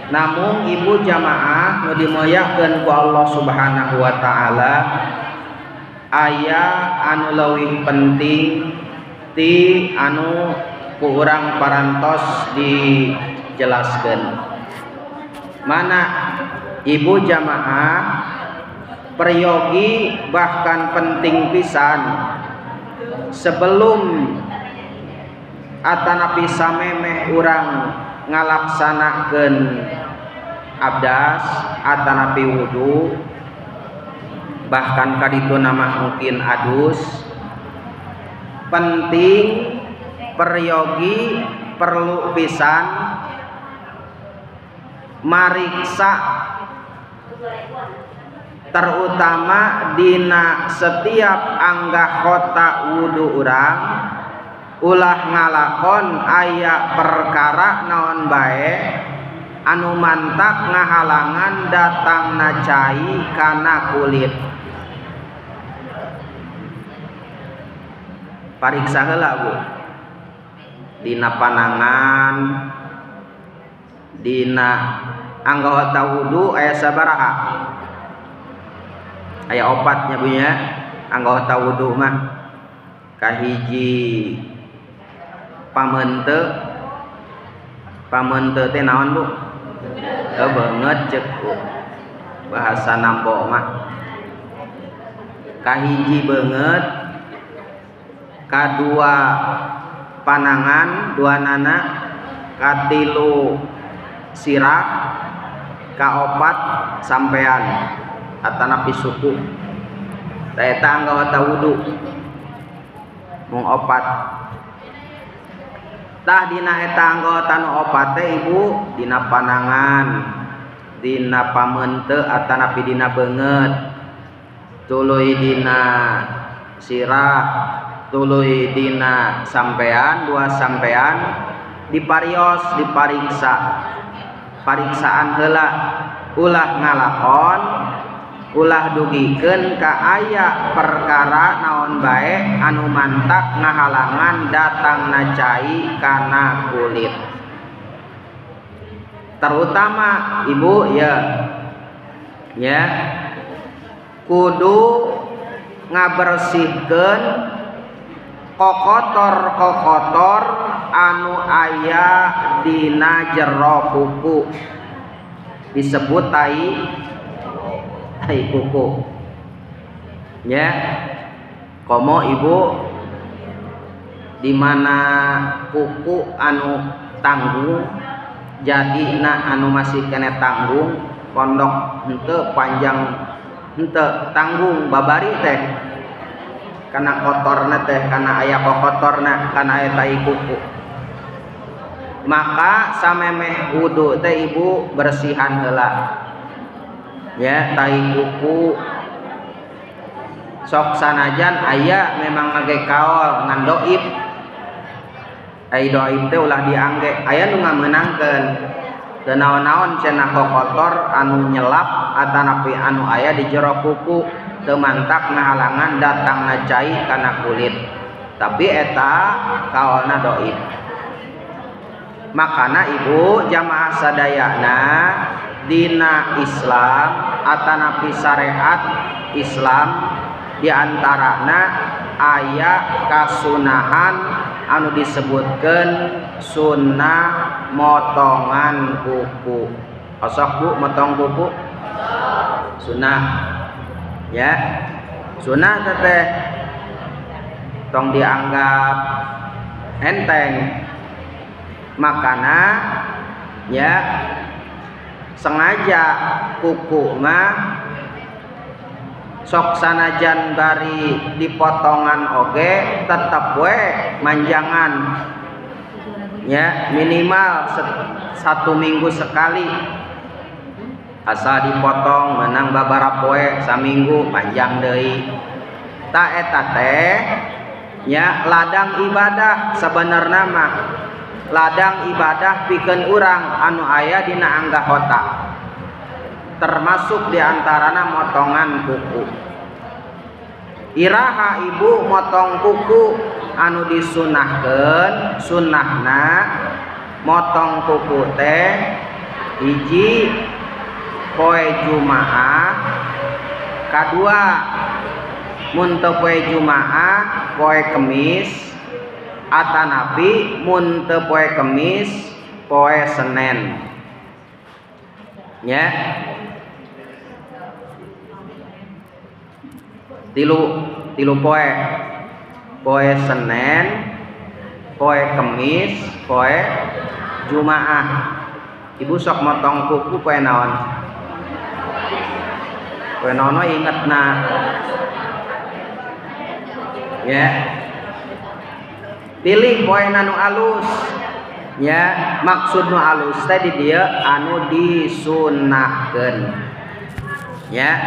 Namun ibu jamaah nu dimuliakeun ku Allah Subhanahu wa taala, aya anu leuwih penting ti anu ku urang parantos dijelaskeun. Mana ibu jamaah peryogi bahkan penting pisan sebelum atanapi samemeh urang ngalaksanakeun abdas atanapi wudu, bahkan kaditu nama mungkin adus, penting peryogi perlu pisan mariksa terutama dina setiap anggota wudu urang ulah ngalakon aya perkara naon bae anu mantak ngahalangan datangna cai kana kulit. Pariksa heula Bu, dina panangan, dina anggota wudu aya sabaraha? Aya opat nya Bu nya anggota wudu mah. Kahiji pamente, pamente teh naon Bu? Beungeut ceuk bahasa nambo mah. Kahiji beungeut, kadua panangan dua nana, katilu sirah, kaopat sampean atanapi suku. Eta anggota wudu mung opat. Tah dina eta anggota nu opat teh ibu dina panangan, dina pamente atanapi dina beungeut, tuluy dina sirah, tuluy dina sampean dua sampean, diparios dipariksa, pariksaan heula ulah ngalakon, ulah dugikeun ka aya perkara naon bae anu mantak ngahalangan datangna cai kana kulit. Terutama ibu ya, ya kudu ngabersihkeun kokotor-kokotor anu aya dina jero kuku, disebut tai kuku ya. Komo ibu di mana kuku anu tanggung jadina anu masih kene tanggung pondok henteu panjang henteu tanggung babari teh kana kotorna teh, kana aya kokotorna, kana aya tai kuku. Maka samemeh wudu teh ibu bersihan heula ya tai kuku. Sok sanajan aya memang ngage kaol ngan doib, ai doib teh ulah diangge, aya nu ngamenangkeun teu naon-naon cenah kokotor anu nyelap atanapi anu aya di jero kuku teu mantak ngahalangan datangna cai kana kulit, tapi eta kaolna doib. Makana ibu jamaah sadayana dina Islam atanapi syariat Islam diantarana aya kasunahan anu disebutkeun sunnah motongan kuku. Osok Bu motong kuku? Sunnah ya, sunnah teteh tong dianggap enteng. Makana ya sengaja kuku mah sok sanajan bari dipotongan oge tetep we manjangan ya, minimal 1 minggu sekali asal dipotong menang babara poe saminggu panjang deui. Ta eta teh ya ladang ibadah sebenarna mah, ladang ibadah pikeun urang anu aya dina anggota, termasuk diantarana motongan kuku. Iraha ibu motong kuku anu disunahkeun, sunahna motong kuku teh Hiji poe Jumaah, kadua mun teu poe Jumaah poe Kemis, atanapi mun teu poe Kemis poe Senen. Ya. Tilu poe. Poe Senen, poe Kemis, poe Jumaah. Ibu sok motong kuku poe naon? Poe naon ingetna. Ya. Pilih poe nu alus. Ya, maksud nu alus teh di dieu anu disunahkeun. Ya.